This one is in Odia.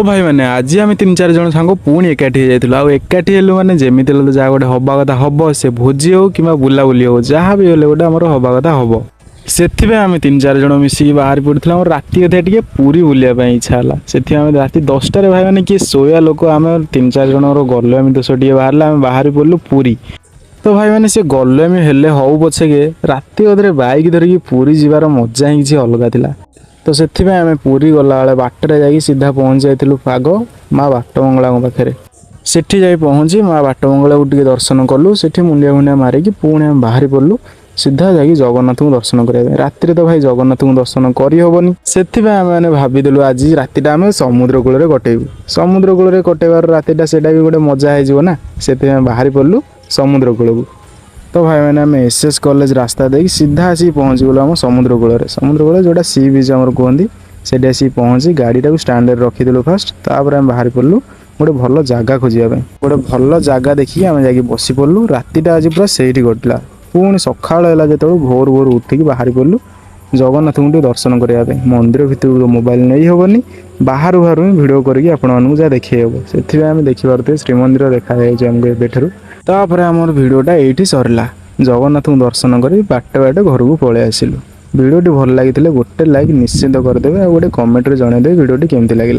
ତ ଭାଇମାନେ, ଆଜି ଆମେ ତିନି ଚାରି ଜଣ ସାଙ୍ଗ ପୁଣି ଏକାଠି ହେଇଯାଇଥିଲୁ। ଆଉ ଏକାଠି ହେଲୁ ମାନେ ଯେମିତି ହେଲେ ତ ଯାହା ଗୋଟେ ହବା କଥା ହବ। ସେ ଭୋଜି ହଉ କିମ୍ବା ବୁଲାବୁଲି ହଉ, ଯାହା ବି ହେଲେ ଗୋଟେ ଆମର ହବା କଥା ହବ। ସେଥିପାଇଁ ଆମେ ତିନି ଚାରି ଜଣ ମିଶିକି ବାହାରି ପଡ଼ିଥିଲୁ। ଆମର ରାତି ଅଧେ ଟିକେ ପୁରୀ ବୁଲିବା ପାଇଁ ଇଚ୍ଛା ହେଲା। ସେଥିପାଇଁ ଆମେ ରାତି 10ଟାରେ, ଭାଇମାନେ, କିଏ ଶୋଇବା ଲୋକ? ଆମେ ତିନି ଚାରି ଜଣଙ୍କର ଗଲୁ। ଆମେ ଦୋଷ ଟିକେ ବାହାରିଲା, ଆମେ ବାହାରି ପଡ଼ିଲୁ ପୁରୀ। ତ ଭାଇମାନେ, ସେ ଗଲୁ ଆମେ ହେଲେ ହଉ ପଛେକେ, ରାତି ଅଧରେ ବାଇକ୍ ଧରିକି ପୁରୀ ଯିବାର ମଜା ହିଁ କିଛି ଅଲଗା ଥିଲା। ତ ସେଥିପାଇଁ ଆମେ ପୁରୀ ଗଲାବେଳେ ବାଟରେ ଯାଇକି ସିଧା ପହଞ୍ଚି ଯାଇଥିଲୁ ଆଗ ମା ବାଟମଙ୍ଗଳାଙ୍କ ପାଖରେ। ସେଠି ଯାଇ ପହଞ୍ଚି ମା ବାଟମଙ୍ଗଳାକୁ ଟିକେ ଦର୍ଶନ କଲୁ। ସେଠି ମୁଣ୍ଡିଆ ଫୁଣ୍ଡିଆ ମାରିକି ପୁଣି ଆମେ ବାହାରି ପଡ଼ିଲୁ ସିଧା ଯାଇକି ଜଗନ୍ନାଥଙ୍କୁ ଦର୍ଶନ କରିବା ପାଇଁ। ରାତିରେ ତ ଭାଇ ଜଗନ୍ନାଥଙ୍କୁ ଦର୍ଶନ କରିହେବନି। ସେଥିପାଇଁ ଆମେ ମାନେ ଭାବିଦେଲୁ ଆଜି ରାତିଟା ଆମେ ସମୁଦ୍ର କୂଳରେ କଟେଇବୁ। ସମୁଦ୍ର କୂଳରେ କଟେଇବାର ରାତିଟା, ସେଇଟା ବି ଗୋଟେ ମଜା ହେଇଯିବ ନା। ସେଥିପାଇଁ ଆମେ ବାହାରି ପଡ଼ିଲୁ ସମୁଦ୍ର କୂଳକୁ। ତ ଭାଇମାନେ, ଆମେ ଏସ୍ ଏସ୍ କଲେଜ ରାସ୍ତା ଦେଇକି ସିଧା ଆସିକି ପହଞ୍ଚିଗଲୁ ଆମ ସମୁଦ୍ର କୂଳରେ। ସମୁଦ୍ର କୂଳରେ ଯେଉଁଟା ସି ବିଚ୍ ଆମର କୁହନ୍ତି, ସେଠି ଆସିକି ପହଞ୍ଚି ଗାଡ଼ିଟାକୁ ଷ୍ଟାଣ୍ଡରେ ରଖିଦେଲୁ ଫାଷ୍ଟ। ତାପରେ ଆମେ ବାହାରି ପଡ଼ିଲୁ ଗୋଟେ ଭଲ ଜାଗା ଖୋଜିବା ପାଇଁ। ଗୋଟେ ଭଲ ଜାଗା ଦେଖିକି ଆମେ ଯାଇକି ବସି ପଡ଼ିଲୁ। ରାତିଟା ଆଜି ପୁରା ସେଇଠି କଟିଲା। ପୁଣି ସକାଳ ହେଲା ଯେତେବେଳେ, ଭୋରୁ ଭୋରୁ ଉଠିକି ବାହାରି ପଡ଼ିଲୁ ଜଗନ୍ନାଥଙ୍କୁ ଟିକେ ଦର୍ଶନ କରିବା ପାଇଁ। ମନ୍ଦିର ଭିତରକୁ ମୋବାଇଲ ନେଇ ହେବନି, ବାହାରୁ ବାହାରୁ ହିଁ ଭିଡ଼ିଓ କରିକି ଆପଣମାନଙ୍କୁ ଯାହା ଦେଖେଇ ହେବ। ସେଥିପାଇଁ ଆମେ ଦେଖିପାରୁଥିବେ, ଶ୍ରୀମନ୍ଦିର ଦେଖାଯାଉଛି ଆମକୁ ଏବେଠାରୁ। ତାପରେ ଆମର ଭିଡ଼ିଓଟା ଏଇଠି ସରିଲା। ଜଗନ୍ନାଥଙ୍କୁ ଦର୍ଶନ କରି ବାଟେ ବାଟେ ଘରକୁ ପଳେଇ ଆସିଲୁ। ଭିଡ଼ିଓଟି ଭଲ ଲାଗିଥିଲେ ଗୋଟେ ଲାଇକ୍ ନିଶ୍ଚିତ କରିଦେବେ ଆଉ ଗୋଟେ କମେଣ୍ଟରେ ଜଣାଇଦେବେ ଭିଡ଼ିଓଟି କେମିତି ଲାଗିଲା।